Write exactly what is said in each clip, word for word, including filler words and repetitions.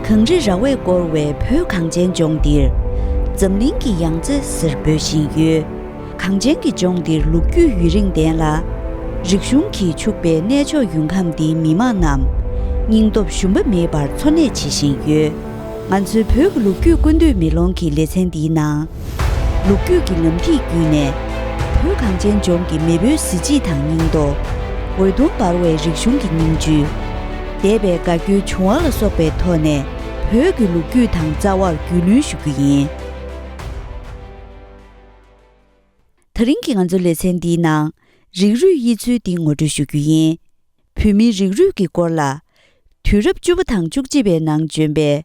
གངས་རི་ར་བས་བསྐོར་བའི་བོད་གངས་ཅན་ལྗོངས་འདིར། འཛམ་གླིང་གི་ཡང་རྩེ་ཟེར་འབོད་བཞིན་ཡོད། གངས་ཅན་གྱི་ལྗོངས་འདིར་ལོ་རྒྱུས་ཡུན་རིང་ལྡན་ལ། རིག་གཞུང་གིས་ཕྱུག་པའི་གནས་མཆོག་ཡུལ་ཁམས་འདིའི་མི་དམངས་རྣམས། སྙིང་སྟོབས་ཞུམ་པ་མེད་པར་འཚོ་གནས་བྱེད་བཞིན་ཡོད། ང་ཚོའི་བོད་ཀྱི་ལོ་རྒྱུས་ཀུན་བཏུས་མེ་ལོང་གི་ལེ་ཚན་འདིའི་ནང་། ལོ་རྒྱུས་ཀྱི་ལམ་ཐིག་བརྒྱུད་ནས། བོད་གངས་ཅན་ལྗོངས་ཀྱི་མེས་པོའི་གཟི་བརྗིད་དང་སྙིང་སྟོབས། འོད་སྟོང་འབར་བའི་རིག་གཞུང་གི་སྙིང་བཅུད། འདས་པའི་དགའ་སྐྱོའི་བྱུང་བ་ལ་སོགས་པའི་ཐོག་ནས། བོད་ཀྱི་ལོ་རྒྱུས་དང་རྩ་བར་རྒྱུས་ལོན་ཞུ་རྒྱུ་ཡིན། ད་རིང་གི་ང་ཚོའི་ལེ་ཚན་འདིའི་ནང་། རིགས་རུས་དབྱེ་ཚུལ་འདི་ངོ་སྤྲོད་ཞུ་རྒྱུ་ཡིན། བོད་མིའི་རིགས་རུས་ཀྱི་སྐོར་ལ། དུས་རབས་བཅུ་པ་དང་བཅུ་གཅིག་པའི་ནང་བྱོན་པའི།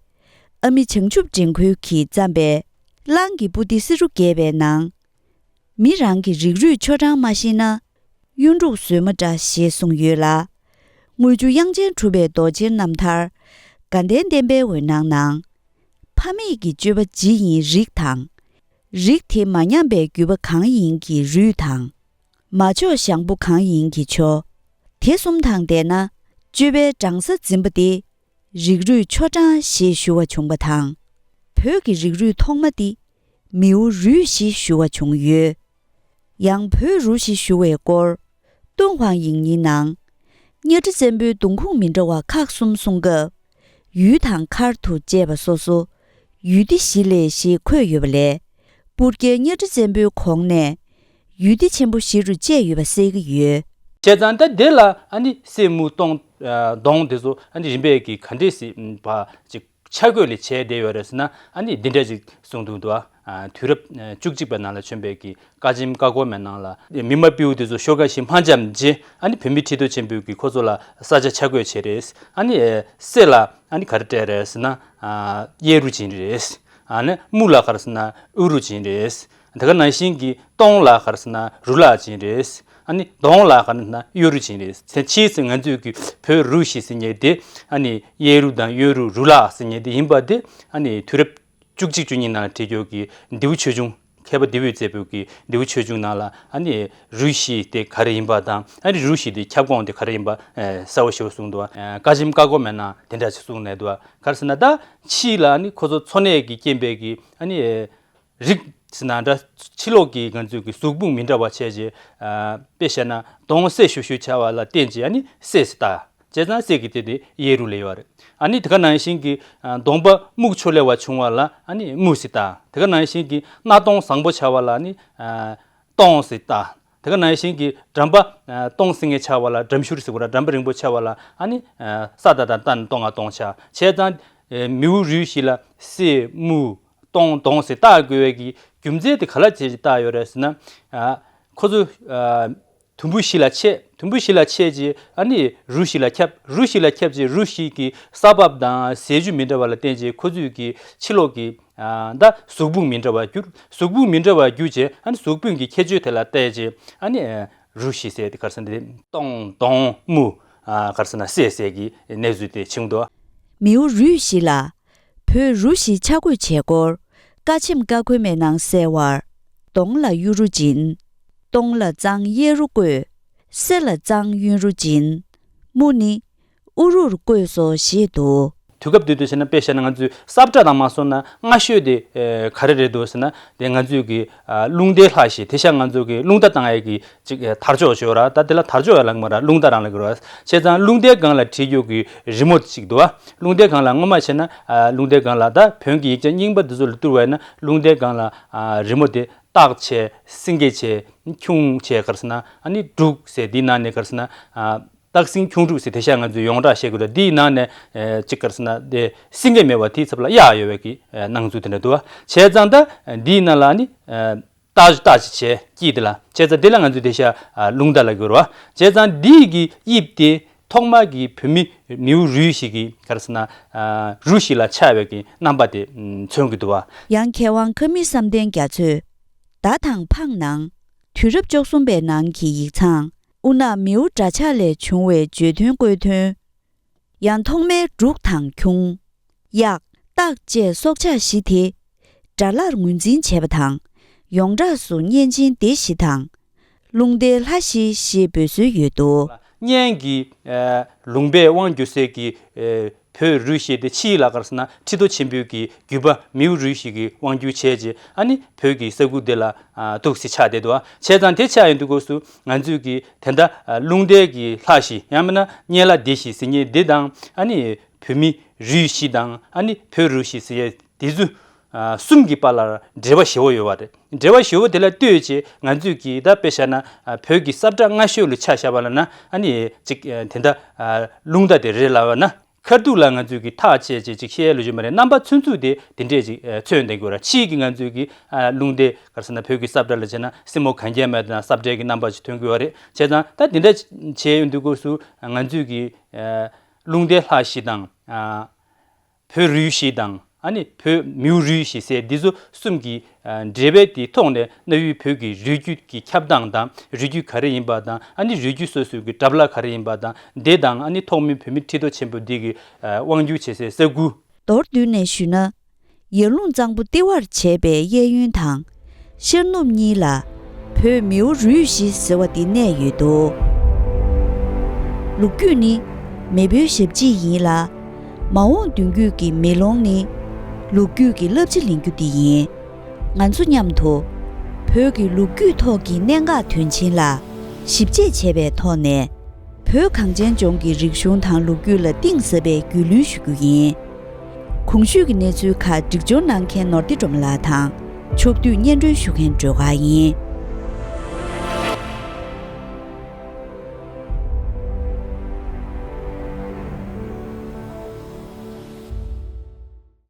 ཨ་མི་བྱང་ཆུབ་འབྲིང་ཁུལ་གྱིས་བརྩམས་པའི། གླང་གི་པོ་ཏི་བསེ་རུ་བརྒྱད་པའི་ནང་། མི་རང་གི་རིགས་རུས་ཆོ་འབྲང་མ་ཤེས་ན། གཡུ་འབྲུག་ཟོས་མ་འདྲ་ཞེས་གསུངས་ཡོད་ལ། དངུལ་ཆུ་དབྱངས་ཅན་གྲུབ་པའི་རྡོ་རྗེའི་རྣམ་ཐར། དགའ་ལྡན་བསྟན་པའི་འོད་སྣང་ནང་། ཕ་མེས་ཀྱི་སྤྱོད་པ་ཇི་ཡིན་རིགས་དང་། རིགས་དེ་མ་ཉམས་པའི་རྒྱུད་པ་གང་ཡིན་གྱི་རུས་དང་། མ་ཆོག་ཞང་པོ་གང་ཡིན་གྱི་ཆོ། དེ་གསུམ་དང་ལྡན་ན། སྤྱོད་པའི་འབྲང་ས་འཛིན་པ་སྟེ། རིགས་རུས་ཆོ་འབྲང་ཞེས་ཞུ་བ་བྱུང་བ་དང་། བོད་ཀྱི་རིགས་རུས་ཐོག་མ་སྟེ། མིའུ་རུས་ཞེས་ཞུ་བ་བྱུང་ཡོད། ཡང་བོད་རུ་ཞེས་ཞུ་བའི་སྐོར། ཏུན་ཧོང་ཡིག་རྙིང་ནང་། གཉའ་ཁྲི་བཙན་པོའི་གདུང་ཁུངས་མི་འདྲ་བ་ཁག་གསུམ་གསུང་སྐབས། ཡུལ་དང་མཁར་དུ་བཅད་པ་སོ་སོ། ཡུལ་སྡེ་བཞི་ལས་ཞེས་འཁོད་ཡོད་པ་ལས། སྤུར་རྒྱལ་གཉའ་ཁྲི་བཙན་པོའི་གོང་ནས། ཡུལ་སྡེ་ཆེན་པོ་བཞི་རུ་བཅད་ཡོད་པ་གསལ་གྱི་ཡོད། བྱས་ཙང་ད་དེ་ལ་ཨ་ནི་སེ་མུ་སྟོང་གདོང་དེ་ཚོ་ཨ་ནི་རིམ་པས་ཀྱི་ག་འདྲས་སེ་བ་ཅིག་ཆ་བགོས་ལས་བྱས་བསྡད་ཡོད་རེད་ཟེར་ན། ཨ་ནི་འདི་འདྲ་ཅིག་གསུངས་འདུག་འདུག་ཨ། དུས་རབས་བཅུ་གཅིག་པའི་ནང་ལ་བྱོན་པའི་གི་ཀ་ཆེམ་ཀ་ཀོ་མའི་ནང་ལ། མི་མ་སྤྲེའུ་དེ་ཚོ་ཤོ་ཀ་ཤི་མ་འཇམ་རྗེས་ཨ་ནི་བོད་མི་ཁྲི་ཐོག་ཆེན་པོས་ཀྱི་ཁོ་ཚོ་ལ་ས་ཆ་ཆ་བགོས་བྱས་རེད། ཨ་ནི་སེ་ལ་ཨ་ནི་ག་རེ་སྤྲད་རེད་ཟེར་ན། གཡས་རུ་བྱིན་རེད། ཨ་ནི་མུ་ལ་ག་རེ་ཟེར་ན་དབུ་རུ་བྱིན་རེད། དེ་ག་ནང་བཞིན་གྱི་སྟོང་ལ་ག་རེ་ཟེར་ན་རུ་ལ་བྱིན་རེད། ཨ་ནི་གདོང་ལ་ག་རེ་ཟེར་ན་གཡོ་རུ་བྱིན་རེད། ཕྱིས་སུ་ང་ཚོས་ཀྱི་བོད་རུ་ཞེས་ཟེར་མཁན་དེ་ཨ་ནི་གཡས་རུ་དང་གཡོ་རུ་རུ་ལ་ཟེར་མཁན་དེ་ཡིན་པ་དེ། ཨ་ནི་དུས་རབས་བཅུ་གཅིག་བཅུ་གཉིས་ནང་བྲིས་ཡོད་ཀྱི་ལྡེའུ་ཆོས་འབྱུང་། མཁས་པ་ལྡེའུ་བཙན་པོ་གི་ལྡེའུ་ཆོས་འབྱུང་ནང་ལ་ཨ་ནི་རུ་ཞེས་དེ་ག་རེ་ཡིན་པ་དང་། ཨ་ནི་རུ་ཞེས་དེ་ཁྱབ་ཁོངས་དེ་ག་རེ་ཡིན་པ་གསལ་པོ་ཞེ་པོ་གསུངས་འདུག། ཀ་ཆེམ་ཀ་ཀོ་མའི་ནང་དེ་འདྲ་ཞིག་གསུངས་གནང་འདུག། ག་རེ་ཟེར་ན་ད་ཕྱིས་ལ་ཨ་ནི་ཁོ་ཚོ་འཚོ་གནས་ཀྱི་རྐྱེན་པས་ཀྱི་ཨ་ནི་རིགས་ཟེར་ན་འདྲ། ཕྱི་ལོགས་ཀྱི་ང་ཚོའི་གི་གཟུགས་ཕུང་མི་འདྲ་བ་བྱས་རྗེས། དཔེ་བཤད་ན་གདོང་སེར་ཤུ་ཤུ་ཆགས་པ་ལ་བརྟེན་རྗེས་ཨ་ནི་སེ་ཟེར་བཏགས། བྱས་ཙང་སེ་གི་དེ་དེ་གཡས་རུ་ལ་ཡོད་རེད། ཨ་ནི་དེ་ག་ནང་བཞིན་གྱི་གདོང་པ་སྨུག་ཕྱོགས་ལས་བ་བྱུང་བ་ལ་ཨ་ནི་སྨུ་ཟེར་བཏགས། དེ་ག་ནང་བཞིན་གྱི་སྣ་གདོང་བཟང་པོ་ཆགས་པ་ལ་ཨ་ནི་སྟོང་ཟེར་བཏགས། དེ་ག་ནང་བཞིན་གྱི་འགྲམ་པ་སྟོང་ཟེར་མཁན་ཆགས་པ་ལ་འགྲམ་ཤུར་ཟེར་བ་ར། འགྲམ་པ་རིང་པོ་ཆགས་པ་ལ་ཨ་ནི་ས་ད་དང་ཏན་སྟོང་ང་སྟོང་ཆགས། བྱས་ཙང་མིའུ་རུས་ཞིག་ལ་སེ་སྨུ་སྟོང་གདོང་ཟེར་བཏགས་དགོས་པའི་གི་རྒྱུ་མཚན་དེ་ག་ལ་བྱས་བཏགས་ཡོད་རེད་ཟེར་ན། ཁོ་ཚོ་དུམ་བུ་བཞི་ལ་ཕྱེ། དུམ་བུ་བཞི་ལ་ཕྱེ་རྗེས་ཨ་ནི་རུ་བཞི་ལ་ཁྱབ། རུ་བཞི་ལ་ཁྱབ་རྗེས་རུ་བཞི་གི་ས་བབ་དང་ཟས་བཅུད་མི་འདྲ་བ་ལ་བརྟེན་རྗེས་ཁོ་ཚོས་ཀྱི་ཕྱི་ལོགས་ཀྱི་ད་གཟུགས་ཕུང་མི་འདྲ་བར་གྱུར། གཟུགས་ཕུང་མི་འདྲ་བར་གྱུར་རྗེས་ཨ་ནི་གཟུགས་ཕུང་གི་ཁྱད་ཆོས་དེ་ལ་བལྟས་རྗེས་ཨ་ནི་རུ་བཞི་ཟེར་དེ་ག་རེ་ཟེར་ན་དེ་སྟོང་གདོང་སྨུ་ག་རེ་ཟེར་ན་སེ་ཟེར་གྱི་གནས་ཚུལ་དེ་བྱུང་འདུག། མིའུ་རུས་བཞི་ལ། བོད་རུ་བཞི་ཆ་བགོས་བྱས་སྐོར། ཀ་ཆེམ་ཀ་ཁོལ་མའི་ནང་གསལ་བར། གདོང་ལ་གཡུ་རུ་སྦྱིན། སྟོང་ལ་གཙང་གཡས་རུ་བཀོད། སེ་ལ་གཙང་གཡོན་རུ་སྦྱིན། སྨུ་ནི། དབུ་རུར་བཀོད་སོ་ཞེས་འདུག། དུས་སྐབས་དེ་དུས་བྱས་ན་དཔེ་བཤད་ན་ང་ཚོས་ས་བཀྲ་དང་མ་སོང་ན་སྔ་ཤོས་དེ་ག་རེ་རེད་འདུག་ཟེར་ན། དེ་ང་ཚོས་ཀྱི་རླུང་རྟའི་ལྷ་ཞེས་དེ་ཤ་ང་ཚོས་ཀྱི་རླུང་རྟ་བཏང་ཡས་ཀྱི་ཅིག་དར་ལྕོག་ཅིག་ཡོད་ར། ད་དེ་ལ་དར་ལྕོག་ཡང་ལབ་མ་ར། རླུང་རྟ་རང་ལབ་ཀྱི་ར། བྱས་ཙང་རླུང་རྟའི་སྒང་ལ་བྲིས་ཡོད་ཀྱི་རི་མོ་ཅིག་འདུག་བ། རླུང་རྟའི་སྒང་ལ་སྔོན་མ་བྱས་ན་རླུང་རྟའི་སྒང་ལ་ད་བོན་གྱི་ཡིག་ཆ་རྙིང་པ་འདི་ཚོ་ལ་བསྡུར་བ་ཡིན་ན་རླུང་རྟའི་སྒང་ལ་རི་མོ་དེ་སྟག་བྱས། སེང་གེ་བྱས། ཁྱུང་བྱས། ག་རེ་ཟེར་ན་ཨ་ནི་འབྲུག་ཟེར། འདིའི་ནང་ནས་ག་རེ་ཟེར་ན་སྟག་སེང་ཁྱུང་འབྲུག་ཟེར་དེ་ཤ་ང་ཚོས་ཡོངས་གྲགས་བཤད་དགོས་ར། འདིའི་ནང་ནས་ཅིག་ག་རེ་ཟེར་ན་དེ་སེང་གེ་མེད་པ་དེའི་ཚབ་ལ་གཡག་ཡོད་པའི་གི་སྣང་ཚུལ་དེ་འདྲ་འདུག་བ། བྱས་ཙང་ད་འདིའི་ནང་ལ་ཨ་ནི། རྟ་རྟ་ཅིག་བྱས་དཀྱིལ་དེ་ལ། བྱས་ཙང་དེ་ལ་ང་ཚོས་དེ་ཤ་རླུང་རྟ་ལབ་ཀྱི་ཡོད་རེད་བ། བྱས་ཙང་འདི་གི་དབྱིབས་དེ་ཐོག་མ་གི་བོད་མི་མིའུ་རུས་ཤིག་གི་ག་རེ་ཟེར་ན་རུ་ཞིག་ལ་ཆགས་པའི་གི་རྣམ་པ་དེ་མཚོན་གྱི་འདུག་བ། ཡང་མཁས་དབང་ཁ་མི་བསམ་གཏན་རྒྱ་མཚོས་མདའ་དང་འཕང་ནང་དུས་རབས་བཅུ་གསུམ་པའི་ནང་གི་ཡིག་ཚང་དབུ་ནག་མིའུ་འདྲ་ཆགས་ལས་བྱུང་བའི་བརྗོད་དོན་བཀོད་དོན། ཡང་ཐོག་མའི་འབྲུག་དང་ཁྱུང་། གཡག་སྟག་བཅས་སྲོག་ཆགས་བཞི་དེ། དགྲ་ལྷར་ངོས་འཛིན་བྱས་པ་དང་། ཡོངས་གྲགས་སུ་གཉན་ཆེན་སྡེ་བཞི་དང་། རླུང་རྟའི་ལྷ་བཞི་ཞེས་འབོད་སྲོལ་ཡོད་འདུག། གཉན་གྱི་ཨ་ལུང་པས་དབང་བསྒྱུར་སའི་གི་ཨ་བོད་རུས་ཤིག་དེ་ཕྱིའི་ལ་ག་རེ་ཟེར་ན་ཁྲི་རྡོ་ཆེན་པོའི་གི་བརྒྱུད་པ་མིའུ་རུས་ཤིག་གིས་དབང་བསྒྱུར་བྱས་རྗེས་ཨ་ནི་བོད་ཀྱི་ས་ཁུལ་འདི་ལ་ཨ་ཐུག་སེ་ཆགས་བསྡད་འདུག་ཨ། བྱས་ཙང་དེ་ཆགས་ཡོང་དུས་སྐབས་སུ་ང་ཚོས་ཀྱི་དེ་འདྲ་ཨ་ལུང་བསྟན་གྱི་ལྷ་ཞིག་ཡང་མིན་ན་གཉན་ལྷ་སྡེ་ཞིག་ཟེར་མཁན་འདི་དང་ཨ་ནི་བོད་མི་རུས་ཤིག་དང་ཨ་ནི་བོད་རུས་ཤིག་ཟེར་ཡས་དེ་ཚོ་ཨ་གསུམ་གྱི་བར་ལ་འབྲེལ་བ་ཞེ་པོ་ཡོད་པ་རེད། འབྲེལ་བ་ཞེ་པོ་དེ་ལ་ལྟོས་བྱས་ང་ཚོས་ཀྱིས་ད་དཔེ་བཞག་ན་ཨ་བོད་ཀྱི་ས་བཀྲ་སྔ་ཤོས་ལ་ཆ་བཞག་པ་ལ་ན་ཨ་ནི་ཅིག་ཨ་དེ་འདྲ་ཨ་ལུང་བསྟན་དེ་རེད་ལབ་པ་ན། ཁ་ཐུག་ལ་ང་ཚོས་ཀྱིས་ཐག་བཅད་བྱས་ཅིག་བཤད་ལོས་ཀྱི་མ་རེད། རྣམ་པ་ཚུན་ཚོད་དེ་དེ་འདྲས་ཅིག་ཨ་མཚོན་བསྡད་དགོས་ར། ཕྱིའི་གི་ང་ཚོས་ཀྱིས་ཨ་ལུང་བསྟན་ག་རེ་ཟེར་ན་བོད་ཀྱི་ས་བཀྲ་ལ་བྱས་ན་སྲིན་མོ་གན་རྐྱལ་མ་དང་ས་བཀྲའི་གི་རྣམ་པ་ཅིག་ཐོན་གྱི་ཡོད་རེད། བྱས་ཙང་ད་དེ་འདྲ་བྱས་ཡོང་དུས་སྐབས་སུ་ང་ཚོས་ཀྱིས་ཨ་ལུང་བསྟན་ལྷ་ཞིག་དང་ཨ་བོད་རུས་ཤིག་དང་ཨ་ནི་བོད་མིའུ་རུས་ཤིག་ཟེར་འདི་ཚོ་གསུམ་གྱི་ཨ་འབྲེལ་བའི་དེའི་ཐོག་ནས་གནའ་བོའི་བོད་ཀྱི་རུས་རྒྱུད་ཀྱི་ཁྱབ་སྟངས་དང་རུས་རྒྱུད་ག་རེ་ཡིན་པ་དང་ཨ་ནི་རུས་རྒྱུད་སོ་སོའི་གི་གྲྭ་བླ་ག་རེ་ཡིན་པ་དང་འདི་དང་ཨ་ནི་ཐོག་མའི་བོད་མི་ཁྲི་རྡོ་ཆེན་པོ་འདི་གི་ཨ་དབང་སྒྱུར་བྱེད་སའི་ས་ཁུལ། མདོར་བསྡུས་ནས་ཞུས་ན། ཡར་ཀླུང་གཙང་པོ་ལྟེ་བར་བྱས་པའི་གཡས་གཡོན་དང་། ཤར་ནུབ་གཉིས་ལ་བོད་མིའུ་རུས་ཤིག་ཟེར་བ་འདི་གནས་ཡོད་དོ། ལོ་རྒྱུས་ནི་མེས་པོའི་ཞབས་རྗེས་ཡིན་ལ། མ་འོངས་མདུན་སྐྱོད་ཀྱི་མེ་ལོང་ནི་ལོ་རྒྱུས་ཀྱི་བསླབ་བྱ་ལེན་རྒྱུ་འདི་ཡིན། ང་ཚོ་མཉམ་དུ་བོད་ཀྱི་ལོ་རྒྱུས་ཐོག་གི་གནད་འགག་དོན་ཆེན་ལ་ཞིབ་དཔྱད་བྱས་པའི་ཐོག་ནས། བོད་གངས་ཅན་ལྗོངས་ཀྱི་རིག་གཞུང་དང་ལོ་རྒྱུས་ལ་གཏིང་ཟབ་པའི་རྒྱུས་ལོན་ཞུ་རྒྱུ་ཡིན། གོང་ཞུས་ཀྱི་གནས་ཚུལ་ཁག་སྒྲིག་སྦྱོར་གནང་མཁན་ནོར་བདེ་སྒྲོལ་མ་ལགས་དང་ཕྱོགས་བསྡུས་སྙན་སྒྲོན་ཞུ་མཁན་སྒྲོལ་དཀར་ཡིན།